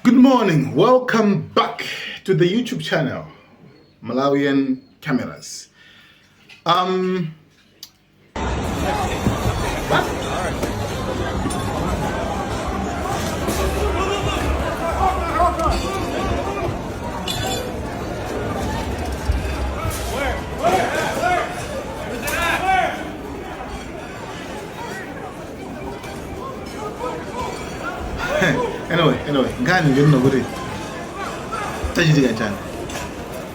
Good morning. Welcome back to the YouTube channel, Malawian Cameras. What? Anyway, nkhani ndinena kuti chachitika chani?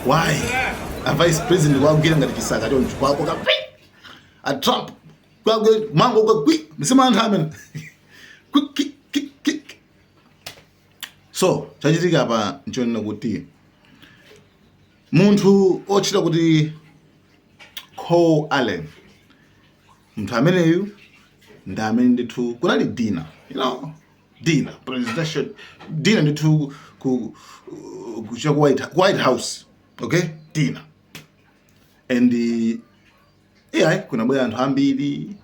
Why a vice president kuwagwira ngati chisaka choncho kwakoka kwi, a Trump kwagwe mango kwa kwi msema anthu amene kwi ki ki ki. So chachitika apa nchonena kuti munthu otchedwa kuti Cole Allen, munthu ameneyu ndi amene ndithu kunali dinner, dinner, presidential dinner ndithu ku White House, okay, dinner, and iyayi kunabwera anthu ambiri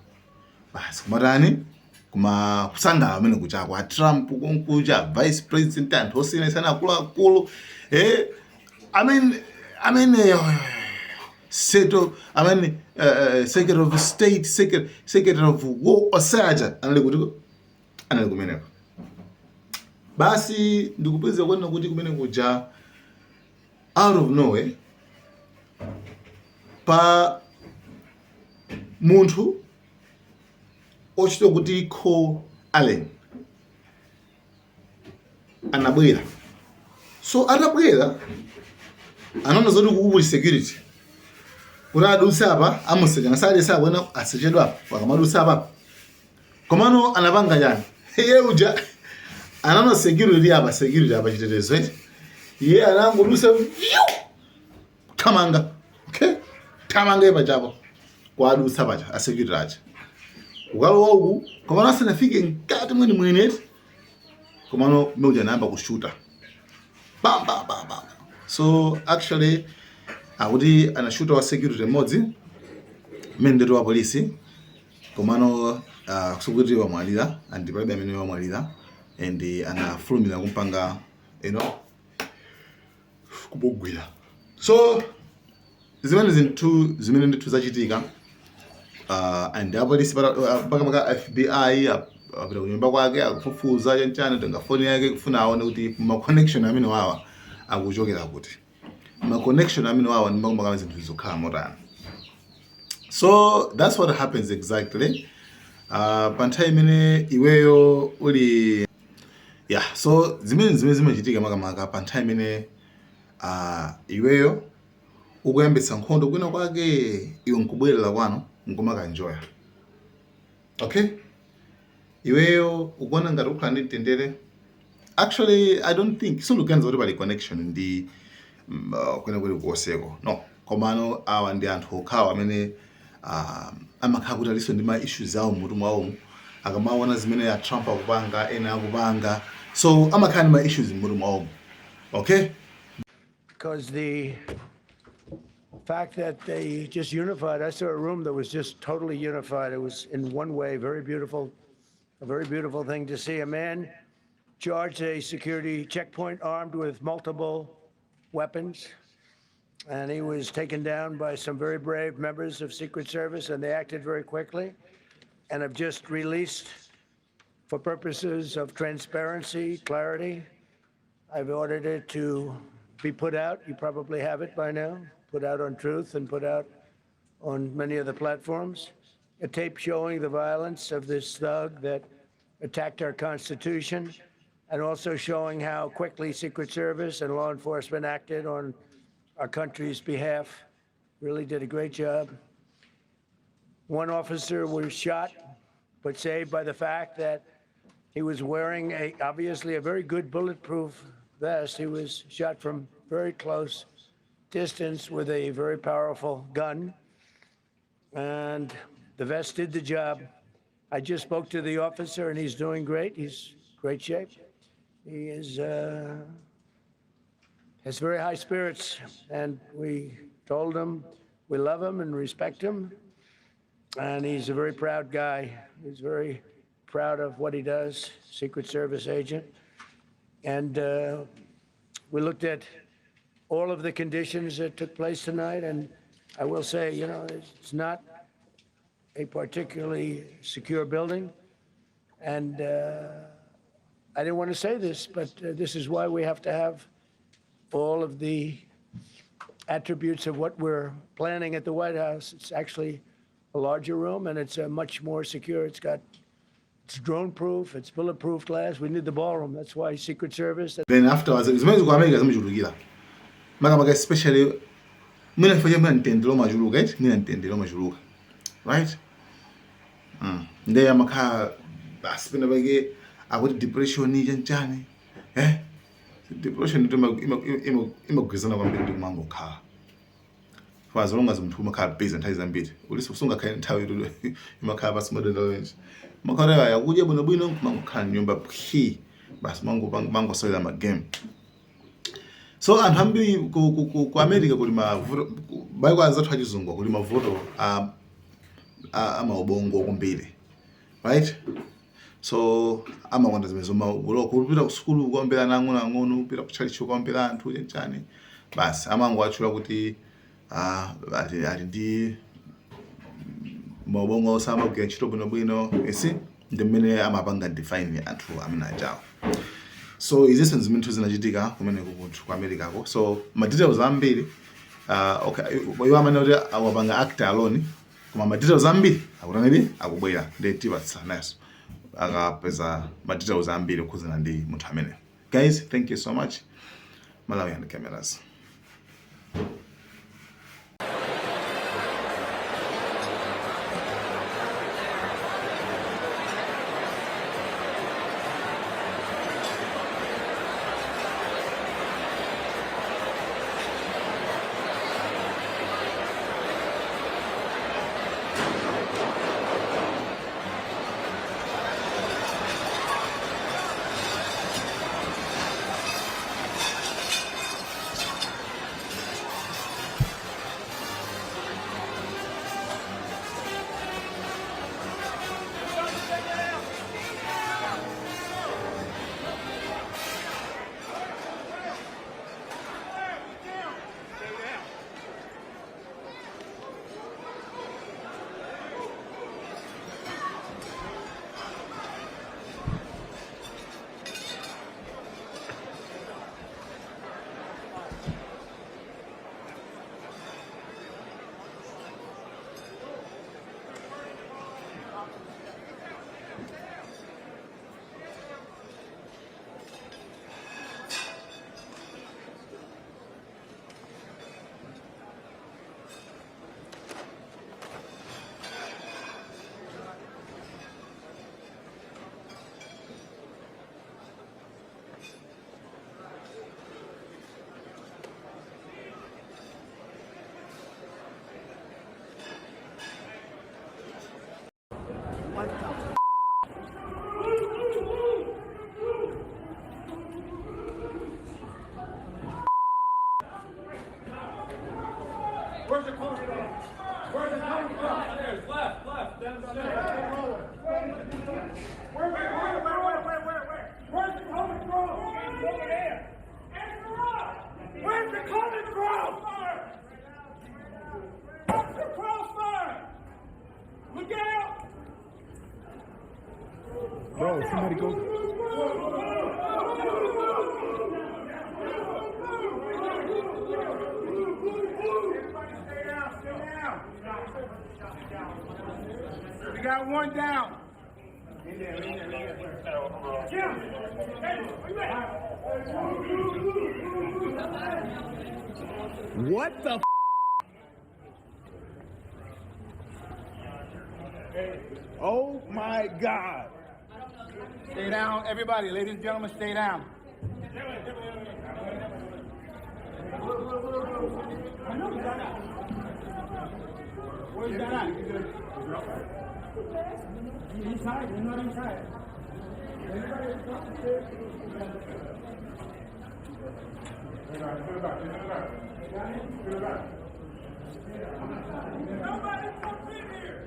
basi kumatani kuma kusangalala amene kuchako a Trump konkuja, vice president, anthu osiyanasiyana akuluakulu, I mean, seto I mean, secretary of state, secretary of war osaja anali kuti anali kumeneko. Basi ndikupeza kuona kuti kumene kuja out of nowhere pa munthu ochita kuti Cole Allen anabwera. So atabwera anaona zoti kuku kuli security kuti adutse apa amusecha ngasali sakuena asechedwa apa akamadutsa apa. Komano anapanga chani? Iye uja anaona security apa, security apa, chitetezo eti, iye anangodutsa kuthamanga, okay, thamanga ipa chapo kwadutsa pacha a security aja ukalowa uku. Komano asanafike mkati mwene mwene eti, komano meuja anayamba kushuta bam bam bam bam. So actually akuti anashuta wa security mmodzi mmene ndeti wa polisi, komano sikuti wamwalira and palibe amene wamwalira and anafulumira kumpanga kumugwira. So zimene zinthu zimene ndithu zachitika, and apolisi makamaka FBI apita kunyumba kwake akufufuza chanchani, tenga foni yake kufuna aone kuti ma connection amene wawa akuchokera kuti, ma connection amene wawa ndi makamaka zinthu zikukhala motani. So that's what happens exactly pa nthawi imene iweyo uli, yeah. So zimene zimachitika makamaka pa nthawi imene iweyo ukuyambitsa nkhondo kwina kwake, iwe nkubwerera kwanu nkumakanjoya, okay? Iweyo ukuona ngati ukhala ndi mtendere. Actually, I don't think, sindikuganiza kuti pali connection ndi kwina kuli koseko, no. Komano awa ndi anthu okhawa amene amakhala kuti alinso ndi ma issues awo mmutu mwawomo akamaona zimene a Trump akupanga, ena akupanga, so amakhala ndi ma issues mmutu mwawomo, okay? Because the fact that they just unified, I saw a room that was just totally unified. It was in one way very beautiful, a very beautiful thing to see. A man charged a security checkpoint armed with multiple weapons, and he was taken down by some very brave members of Secret Service, and they acted very quickly and have just released, for purposes of transparency, clarity, I've ordered it to be put out. You probably have it by now, put out on Truth and put out on many of the platforms. A tape showing the violence of this thug that attacked our Constitution and also showing how quickly Secret Service and law enforcement acted on our country's behalf. Really did a great job. One officer was shot, but saved by the fact that he was wearing a obviously a very good bulletproof vest. He was shot from very close distance with a very powerful gun, and the vest did the job. I just spoke to the officer, and he's doing great. He's great shape. He is has very high spirits, and we told him we love him and respect him, and he's a very proud guy. He's very proud of what he does, Secret Service agent. And we looked at all of the conditions that took place tonight. And I will say, it's not a particularly secure building. And I didn't want to say this, but this is why we have to have all of the attributes of what we're planning at the White House. It's actually a larger room and it's much more secure. It's drone proof, it's bulletproof glass. We need the ballroom. That's why Secret Service. Then afterwards, zimene ku America zimachulukira makamaka, especially mwina chifukwa cha mwina mtendere umachuluka, eti, mwina mtendere umachuluka, right? Ndiye amakhala basi pena pake akuti depression chanchani, eh, depression ndi imagwirizana kwambiri ndi kumangokhala. For as long as munthu umakhala busy nthawi zambiri, uliso sungakhale nthawi ito imakhala pasi madenda wenji, makhala yakudya bwinobwino, kumangokhala mnyumba phi basi, mangosewera ma game. So anthu ambiri ku America kuli mavuto, maiko anzathu achizungu kuli mavuto a maubongo kwambiri, right? So amakonda zimene zoma kupita ku sukulu kuombera ana ang'onoang'ono, kupita ku church kuombera anthu chanchani, basi amangowatchula kuti ah, ali ndi maubongo osamagwira ntchito bwinobwino. You see, ndi mmene amapanga define anthu amene ajawo. So izinso zimene zinachitika kumeneko ku Americako. So ma details ambiri, okay, iwo amene kuti awapanga act alone, koma ma details ambiri akutanidi akubwera, ndi tipatsa naso akapeza ma details ambiri okhuzana ndi munthu amene. Guys, thank you so much. Malawi and Cameras. Where's it coming from? Where's it coming from? Left, left, downstairs. Where, where, where, where, where, where, where, where? Where's it coming from? Over there. Answer up! Where's it coming from? Officer Crossfire! Look out! Bro, somebody go. Everybody stay down, stay down. We got one down. In there, in there, in there. Jim! Hey, where you at? What the f? Oh my God. Stay down, everybody. Ladies and gentlemen, stay down. Where's that at? He's inside. He's not inside. Nobody comes in here.